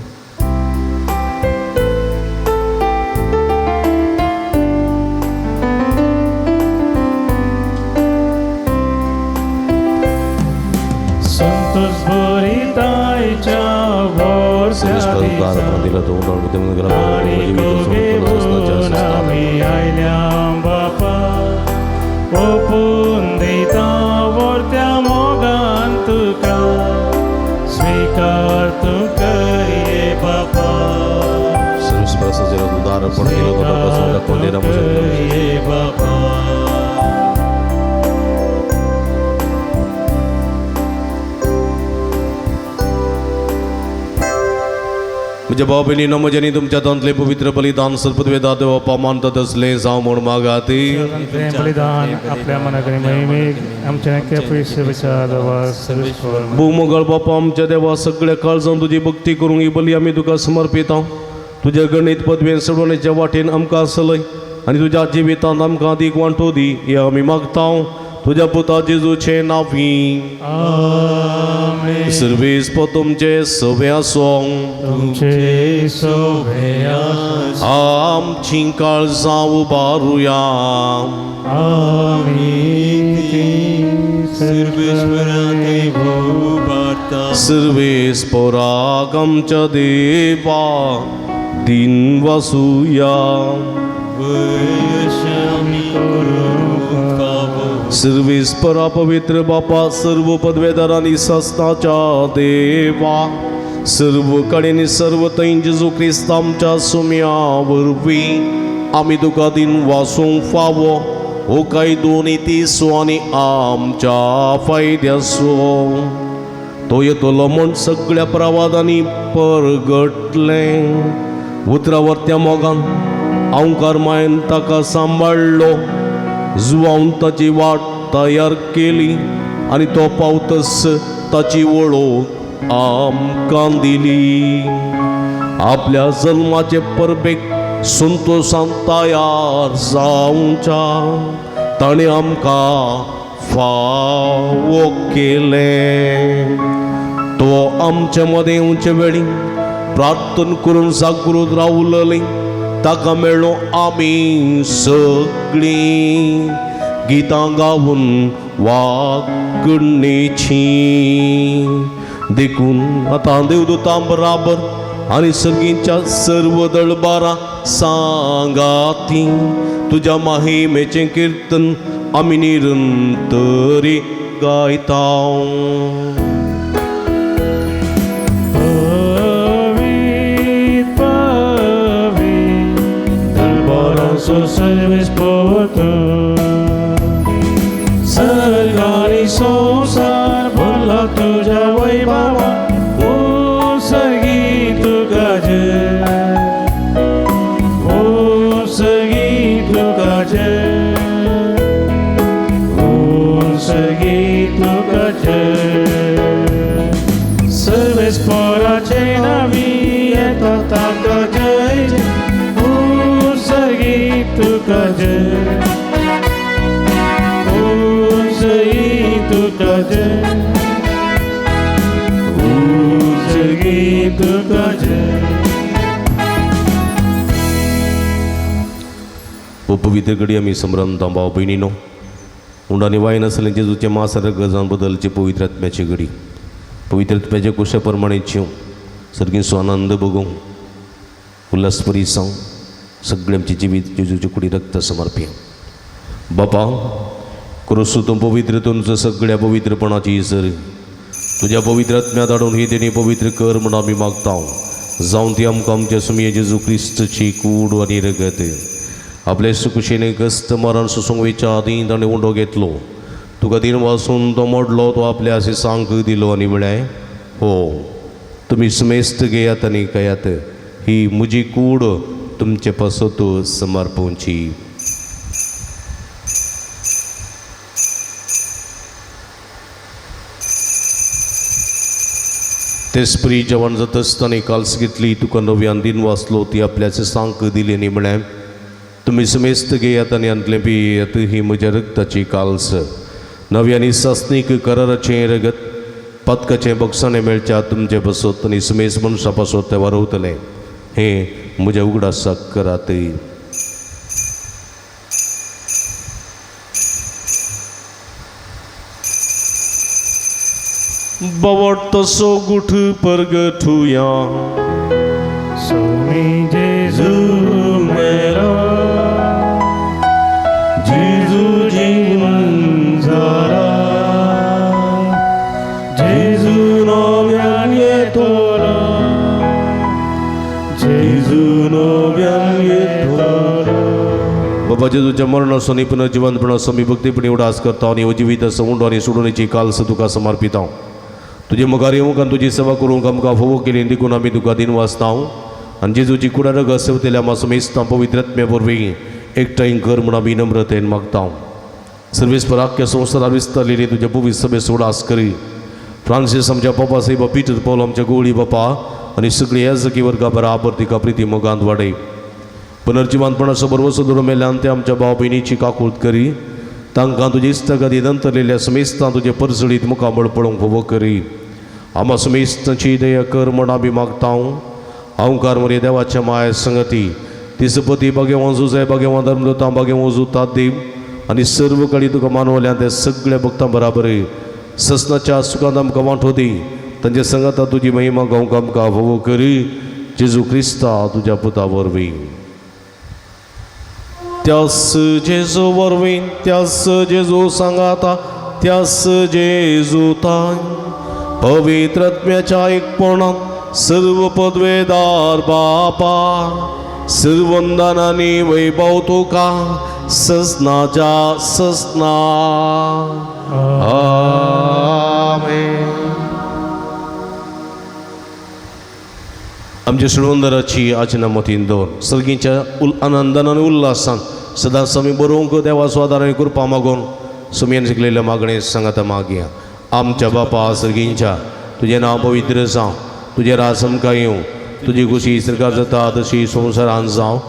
म्हज्या भाव भयणीनो म्हज्यानी तुमच्या हातांतलें पवित्र बलिदान सर्पवेदा देवा मानतात असलें जावं म्हूण मागात. बलिदान आपल्या मनाकडे महिमेक आमच्या भूमगळ बापा आमच्या देवा सगळ्या काळजान तुजी भक्ती करूंक ही बली आमी तुका समर्पिता. तुज्या गणीत पदवेन सोडवण्याच्या वाटेन आमकां सलय आनी तुज्या जिवितांत आमकां दीक वांटो दी हे आमी मागता तुज्या पुता जेजूचे नांवी. सर्वेस तुमचे सवे आसूं तुमचे सवे आमची काळजां उबारुया. सर्वेस पोराक आमच्या देवा दिन वासुया. सर्वेस परा पवित्र बापा सर्व पदवेदारांनी सस्ताच्या देवा सर्व कडेन सर्व थंय जेजू क्रिस्त आमच्या सुम्या वरवीं आमी तुका दिन वासूंक फावो हो कायदो नीतीसो आनी आमच्या फायद्यासो तो येतलो म्हूण सगळ्या प्रवादांनी परगटलें. उतरावरत्या मोगान अंकार मायन ताका सांबाळ्ळो जुवावन ताची वाट तयार केली आनी तो पावतस ताची वळख आमकां दिली. आपल्या जल्माचे परबेक संतोशान तयार जावच्या ताणें आमकां फावो केलें. तो आमचे मदें येवचे वेळी प्रार्थना करून जागृत रावलें ताका मेळ्ळो आमी सगळीं गितां गावन वागणेची. देखून आतां देवदूतां बराबर आनी सर्गींच्या सर्व दळबारा सांगाती तुज्या माहिमेचें किर्तन आमी निरंतरी गायता. पवीत पवीत दरबाराचो सर्वेस पवत सर्गानी संवसार भरला तुज्या वैभवा ओ सर्गी तुका जय ओ सर्गी तुका जय ओ सर्गी तुका जय सर्वेस्पराचे नावी येता ताका जय जय ओ सर्गी तुका जय ओ सर्गी तुका जय ओ सर्गी तुका जय. पवित्र घडी आमी संभ्रमता भाव भयणीनो उंडानी वाय नासलें जेजूचें मास रगजान बदलचे पवित्र आत्म्याची घडी पवित्र आत्म्याचे कुशा प्रमाणे जीव सर्गीचो आनंद भोगूंक उल्हास परिसांव सगळें आमचें जिवीत जेजूचे कुडी रक्त समर्पया. बापा क्रोसू तूं पवित्र तुमचो सगळ्या पवित्रपणाची सर तुज्या पवित्र आत्म्या धाडून ही तेणी पवित्र कर म्हूण आमी मागता जावन ती आमकां आमच्या सुमये जेजू क्रिस्तची कूड आनी रगत आपले सुकुशेने गस्त मरण सोसूंक वयच्या आदीं ताणें उंडो घेतलो तुका दिन वासून तो मोडलो तो आपल्या अशें सांक दिलो आनी म्हळें हो तुमी सुमेस्त घेयात आनी खायात ही म्हजी कूड तुमचे पासत समर्पणची. तेच परी जेवण जाता आसतना काल्स घेतली तुका नव्यान दिन वाचलो ती आपल्याचे सांक दिली आनी म्हळें तुमी समेस्त घेयात आनी हांतलें पियेयात ही म्हज्या रक्ताची काल्स नव्या आनी सासणीक कराराचें रगत पातकाचें बक्षाणें मेळच्या तुमचे पासत आनी समेस्त मनशां पासत तें वारवतलें हें म्हज्या उगडासाक करात. बवट तसो गुठ परगठुया सोमी जेजू मेरा जेजू जीवन जारा जेजू नव्यान येतलो जेजू नव्यान येतलो. बाबा जेजूच्या मरणाचो आनी पुनर्जिवंतपणाचो आमी भक्तीपणी उडास करता आनी जिवीत उंडो आनी सोडूनची काल्स तुका समर्पिता. तुजे मुखार येवंक आनी तुजी सेवा करूंक आमकां फोवो केली देखून आमी तुका दिन वाचता आनी जेजूची कुडा रगत सेवतेल्या मासमेस्तां पवित्र आत्म्या वरवीं एकठांय कर म्हूण आमी नम्रतेन मागता. सर्वेस्पर आख्ख्या संवसारार विस्तारलेली तुज्या पवित्र सभेचो उडास करी फ्रांसीस आमच्या बाबा साहेबा पीटर पॉल आमच्या गोवळी बापा आनी सगळी याजकी वर्गा बराबर तिका प्रिती मोगांत वाडय. पुनर्जिवंतपणाचो बरवसो धरून मेल्यान ते आमच्या भाव भयणीची काकूत करी तांकां तुजी इश्टागती नंतरलेल्या समेस्तां तुजे परजळीत मुखामळ पळोवंक फावो करी. आमा समेस्तांची दया कर म्हूण आमी मागता. हांवकार मरे देवाच्या माया संगती तिसपती बागेवान जुजाय बागेवान धर्मदूतां बागेवान जुतात देव आनी सर्व कडी तुका मानवल्यान ते सगळ्या भक्तां बराबर ससनाच्या सुखांत आमकां वांटो दी तांचे संगता तुजी महिमा गावंक आमकां फावो करी जेजू क्रिस्ता तुज्या पुता वरवीं. त्यास जेजू वरवीं त्यास जेजू सांगाता त्यास जेजू ताय पवित्र आत्म्याच्या एकपणात सर्व पदवेदार बापा सर्वंदनानी वैभव तुका ससनाच्या ससना. आमेन. आमच्या सुळवंदराची आजना मतीन दवर सर्गीच्या आनंदान आनी उल्हासान सदांच आमी बरोवंक देवाचो आदार आनी कृपा मागून सुमयेन शिकलेल्या मागणें सांगाता मागया. आमच्या बापा सर्गींच्या तुजें नांव पवित्र जावं तुजें राज आमकां येवं तुजी खुशी सरकार जाता तशी संवसारान जावं.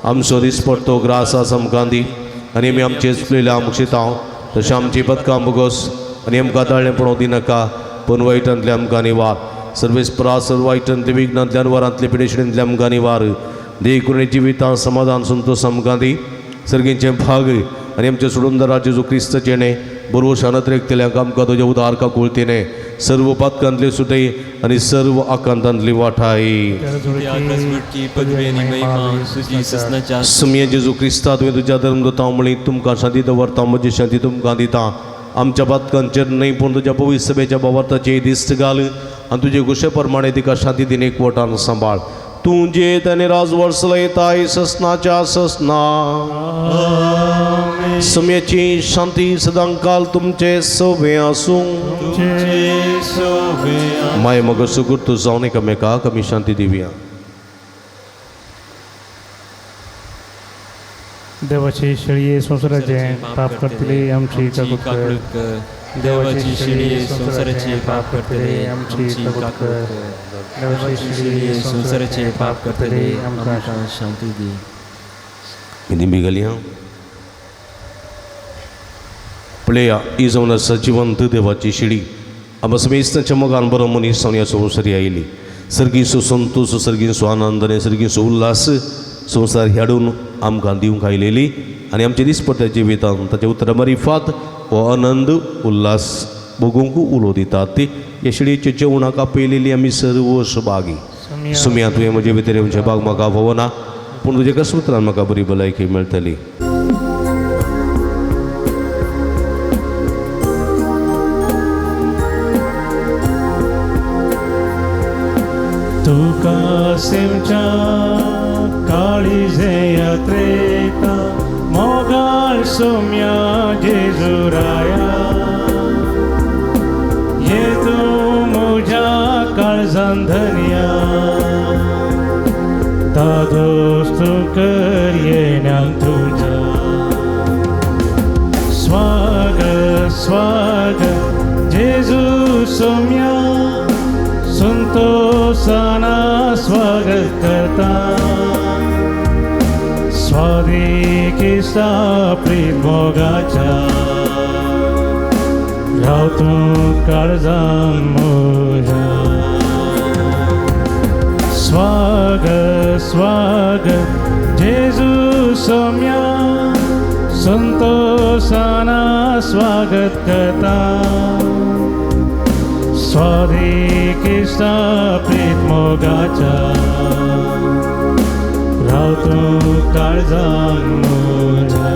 आमचो दिसपडतो ग्रास आस आमकां दी आनी आमी आमचे चुकलेल्या आमक्षितां तशें आमची पदकां बोगस आनी आमकां ताळें पळोवं दिनाका पूण वायटांतलें आमकां निवार सर्वेस्परा सर्व वायटांतले विघ्नांतल्यान वरांतले पिडेशिणींतले आमकां निवार देखून जिवितां समाधान संतोष आमकां दी सर्गींचें भाग आनी आमच्या सोडूनदारा जेजू क्रिस्ताचें बरोवशान रेखतल्यांक आमकां तुज्या उदार काकुळतीने सर्व पातकांतले सुटय आनी सर्व आकांतांतली वाठाय. सुमया जेजू क्रिस्ता तुवें तुज्या धर्म दिता म्हळी तुमकां शांती दवरता, म्हजी शांती तुमकां दिता. आमच्या पातकांचेर न्हय पूण तुज्या पवित्र सभेच्या भावार्थाचे दिश्ट घाल आनी तुजे घोशे प्रमाणे तिका शांती दिन एकवटान सांबाळ. तूं जेत आनी राजवट चलयताय ससनाच्या ससना. सम्याची शांती सदांकाल तुमचे सवे आसूं. माय मग सुगुर्त जावन एकामेकाक आमी शांती दिवया. देवाची शेळये संवसाराचे पाप करतले आमची काकूत कर. देवाची शेळये संवसाराचे पाप करतले आमची काकूत कर. देवाची शेळये संवसाराचे पाप करतले आमकां शांती दी. दिंबी घालया. पळया ही जावन आसा जिवंत देवाची शिडी. आमकां समेस्तांच्या मोगान बरो मनीस जावन ह्या संवसारी आयली. सर्गीचो संतोश, सर्गीचो आनंद आनी सर्गीचो उल्हास संवसार हाडून आमकां दिवंक आयलेली आनी आमच्या दिसपट्ट्या जिवितांत ताच्या उतरां मारिफात हो आनंद उल्हास भोगूंक उलो दितात. ती ह्या शिडयेच्या जेवणाक आपयलेली आमी सर्व सभागी. सुमया तुवें म्हजे भितर येवचें भाग म्हाका फावना पूण तुज्या कसुत्रान म्हाका बरी भलायकी मेळटली. तुका सेमच्या काळीजे यात्रेता मोगाळ सोम्या जेजुराया, ये तूं म्हज्या काळजान धनया, दादोस तूं कर येण्यान तुज्या. स्वागत स्वागत जेजू सोम्या, संतोषाना स्वागत करता. स्वादिकिसा प्रीत मोगाच्या, राव तूं काळजान म्हज्या. स्वागत स्वागत जेजू सोम्या, संतोषाना स्वागत करता. स्वादिकिसा प्रीत मोगाच्या, राव तूं काळजान म्हज्या.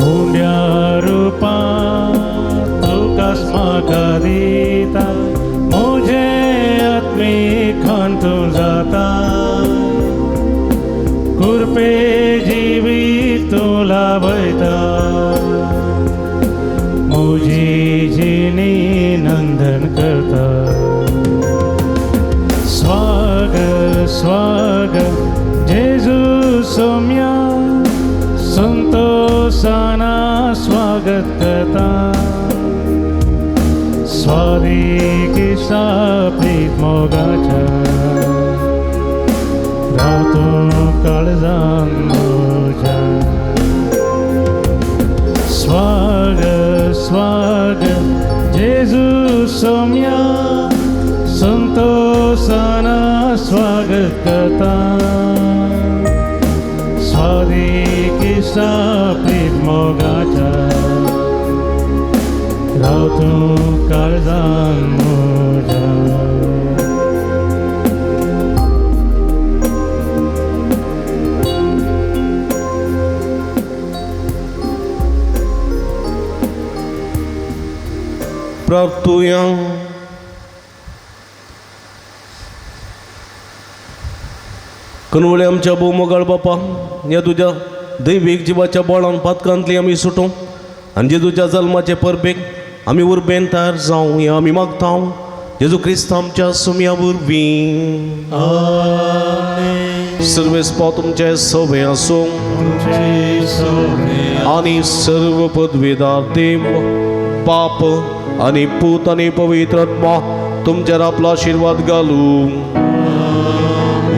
उंड्या रुपा तुकाच म्हाका दिता, म्हजें आत्मीक खाण तूं जाता. कुरपे जिवीत तूं लाभयता, म्हजी जिणी नंदन करता. स्वागत स्वागत जेजू सोम्या, संतोषाना स्वागत करता. स्वादिकिसा प्रीत मोगाच्या, राव तूं काळजान म्हज्या. स्वागत स्वागत जेजू सोम्या, संतोषाना स्वागत करता. स्वादिकिसा प्रीत मोगाच्या, राव तूं काळजान म्हज्या. प्रार्थुया. कनवळे आमच्या भोवमोगाळ बापा, ह्या तुज्या दैवीक जिवाच्या बळान पातकांतली आमी सुटूं आनी जेजूच्या जल्माचे परबेक आमी उर्बेन तयार जावं हें आमी मागता जेजू क्रिस्त आमच्या सुमया वरवीं. सर्वेस्पाव तुमचे सवे आसूं आनी सर्व पदवीदार देव बाप आनी पूत आनी पवित्र आत्मा तुमचेर आपलो आशिर्वाद घालूं.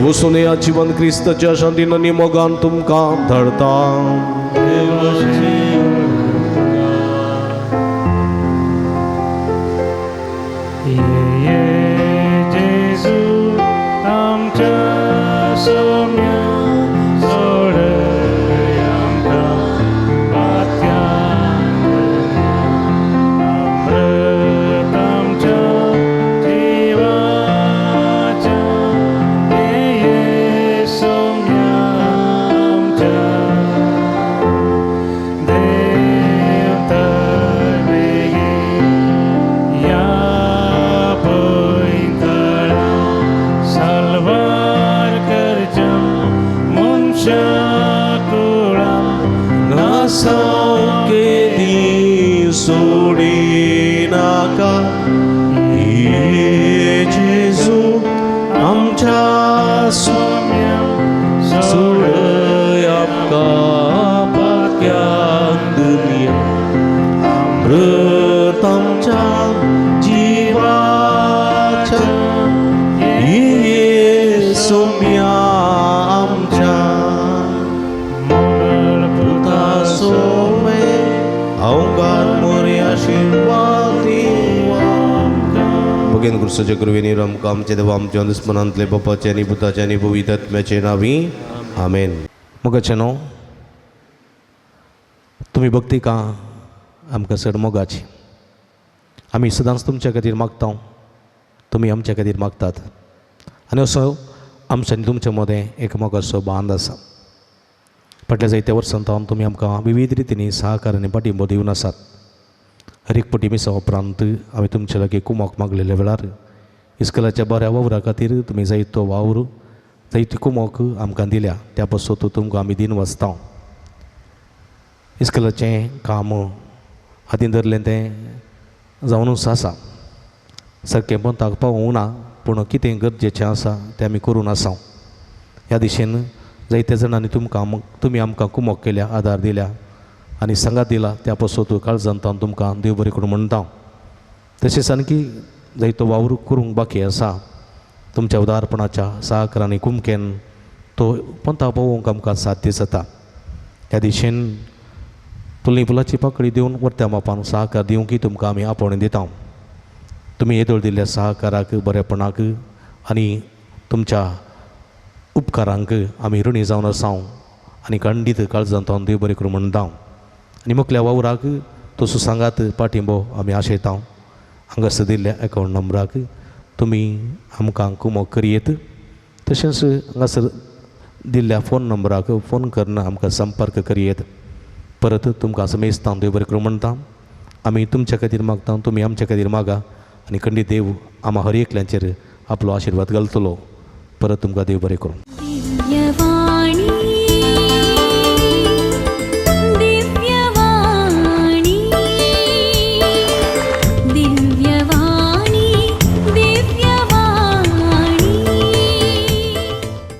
वसून ह्या जिवन क्रिस्ताच्या शांतीन आनी मोगान तुमकां धाडता. ये सोम्या सोडय आमकां पात्यान अमृत आमच्या जिवाच्या ये सोम्या आमच्या देव तर बेगीन या पयतळा साल्वार करच्या मनशा कुळा नासावकेदी सोडिनाका ये जेजू आमच्या सोम्या सोडय आमकां पाक्यान दुनिया अमृत आमच्या जिवाच्या ये सोम्या आमच्या मोगल पुता सोमे अवघात मोरे आशीर्वाद दिवा. भगेन क्रिस्ताच्या कृपेने आमकां आमचे देवा आमच्या दुस्मनांतले बापाचे आनी पुताचे आनी पवित्र आत्म्याचे नावी आमेन. मोगाचे न्हू तुमी भक्ती का आमकां चड मोगाची. आमी सदांच तुमच्या खातीर मागता, तुमी आमच्या खातीर मागतात आनी असो आमच्या आनी तुमच्या मदें एक मोगाचो बांद आसा. फाटल्या जायत्या वर्सां सावन तुमी आमकां विविध रितींनी सहकार आनी पाठिंबो दिवन आसात. हर एक पटी मिसा उपरांत आमी तुमचे लागीं कुमोक मागलेल्या वेळार इस्कलाच्या बऱ्या वावरा खातीर तुमी जायतो वावर जायती कुमोक आमकां दिल्या, त्या पासत तुमकां आमी दिन वाचता. इस्कलाचें काम हातीन धरलें तें जावनूच आसा, सारकें पंताक पावूंक ना, पूण कितें गरजेचें आसा तें आमी करून आसा. ह्या दिशेन जायत्या जाणांनी तुमकां तुमी आमकां कुमोक केल्या, आदार दिल्या आनी सांगात दिला, त्या पासत काळजांत हांव तुमकां देव बरें करूं म्हणटा. तशेंच आणकी जायतो वावर करूंक बाकी आसा. तुमच्या उदारपणाच्या सहकार आनी कुमकेन तो पंता पावोवंक आमकां साध्य जाता. ह्या दिशेन फुलनी फुलाची पाकळी दिवन वरत्या मापान सहकार दिवंक तुमकां आमी आपोवणें दिता. तुमी येदोळ दिल्ल्या सहकाराक, बरेपणाक आनी तुमच्या उपकारांक आमी ऋणी जावन आसा आनी खंडीत काळजांत हांव देव बरें करूं म्हणटा. आनी मुखल्या वावराक तसो सांगात पाठिंबो आमी आशयता. हांगासर दिल्ल्या एकावंट नंबराक तुमी आमकां कुमोक करयेत, तशेंच हांगासर दिल्ल्या फोन नंबराक फोन करून आमकां संपर्क करयेत. परत तुमकां समेस्तां देव बरें करूं म्हणटा. आमी तुमच्या खातीर मागता, तुमी आमच्या खातीर मागा आनी खंडीत देव आमा हर एकल्यांचेर आपलो आशिर्वाद घालतलो. परत तुमकां देव बरें करूं. दिव्यवाणी.